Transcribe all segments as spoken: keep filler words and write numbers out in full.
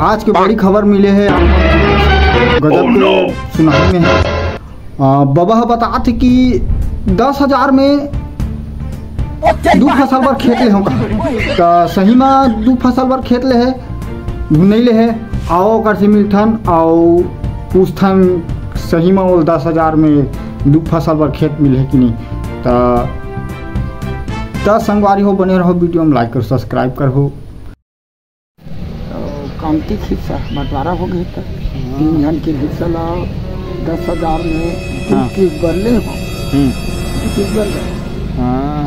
आज के बड़ी खबर मिले हे, गजब के सुनामी में हे। आ, बबा ह बतात हे कि दस हजार में दू फसल बर खेत ले हों का। त सही म दू फसल बर खेत ले हे, नहीं ले हे। आओ ओकर से मिलथन, अउ पूछथन, सही म ओला दस हजार में दू फसल बर खेत मिले हे कि नहीं। त, त संगवारी हो, बने रहो video में, like करो, subscribe करो। अउ कामती के हिस्सा बंटवारा हो गए, त तीन झन के हिस्सा ला दस हजार में दू हाँ। किस्त बर ले हो। हम्म। दू किस्त बर ले। हाँ।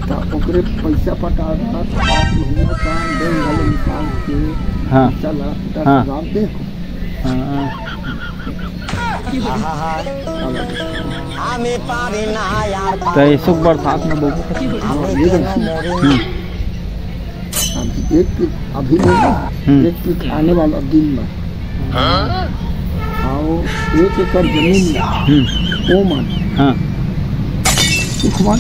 त ओकरे पैसा पटा दा, त आप महीना का बैंक वाले निकाल के हाँ। हिस्सा ला हाँ। दस हजार दे हो। हाँ। त एसो बरसात में बोबो। हाँ, ये देखिए। हम्म। अभी एक पीक अभी नहीं ना, हम्म। एक पीक आने वाला दिन में। हाँ। अउ एक एकड़ जमीन में हम्म। ओमन हाँ। सुखमन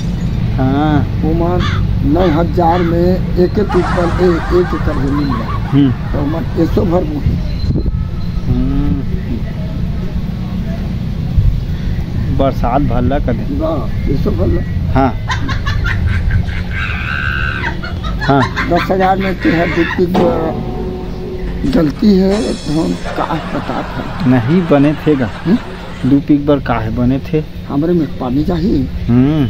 हाँ। ओमन नौ हजार में एक एक पीक पर ए-, एक एकड़ जमीन में। हम्म। त ओमन एसो भर बोही। हम्म। बरसात भर ला कदे। बा, एसो भर ला। हाँ। हाँ। दस हजार में तेरा दू पीक गलती हे, त हम का बतात हन। नहीं बने थे गा। हम्म? दू पीक बर का हे बने थे? हमरे में पानी चाही। हम्म।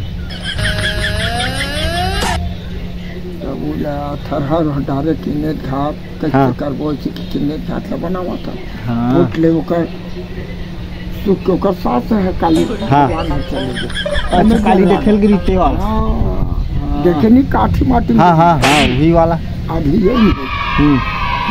त बोला, थरहा डारे किन्ने घाट, कैसे हाँ। करबो, ऐसे कि किन्ने घाट ला बनावा था। हाँ। फुट ले ओकर सुख के ओकर सास हे काली हाँ। भगवान हे चले गए। अच्छा, काली देखेल गिरी ते वाला। हाँ। हाँ। देखे नहीं काठी माटी में। हाँ, हाँ, हाँ, वही वाला। अभी ये नहीं। हम्म।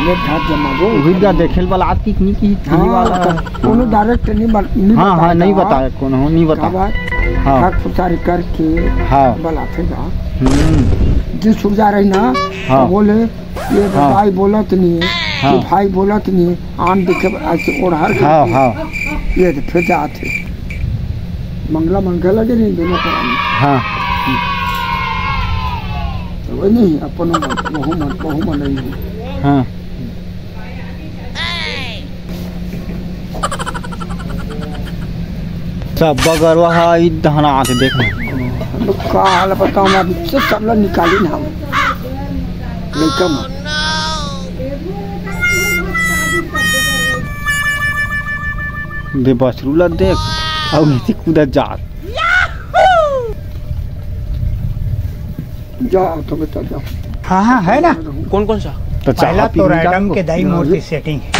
ये घाट जमा वो। वही दा देखेल वाला आती कि नहीं की, की हाँ, वाला। तो कोनो direct नहीं बन-, नहीं हाँ, हाँ, बताया नहीं था। बताया, कोनो नहीं बता। का बात? हाँ। घाट पुसारी करके हाँ। बलाते जा। हम्म। जिस सुरजा रही ना, हाँ। तो बोले, ये हाँ। भाई बोलत नहीं, हाँ। कि भाई बोलत नहीं, आन देखे ऐसे ओढ़ार हाँ, करके। हाँ। ये तो फिर जाते। मंगला मंगला लगे नहीं दोनों प्राणी। हाँ। तो वही नहीं, अपन मन, वहू मन, वहू मन नहीं है। हाँ। सब बगरवा हा ई दहना आथे, देख ना। हम लोग का हाल बताओ, मैं अभी से सब लोग निकाली ना हम। लइका मन। दे बछरू ला देख, अउ इसी कूदा जात। जा, तो बेटा, जा। हाँ, हाँ, है ना। कौन, कौन सा? तो चाह पहला पी तो रैडम के दाई मोर की setting है।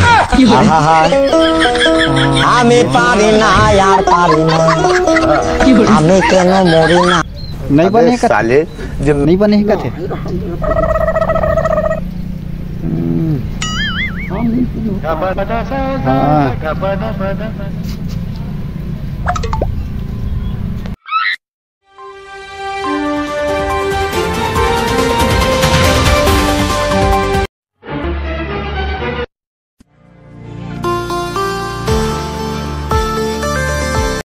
आहा हा। আমি পারি না, আর পারি না। আমি কেন মরি না? नहीं बने का? साले, जब नहीं बने का थे। हम्म। हाँ।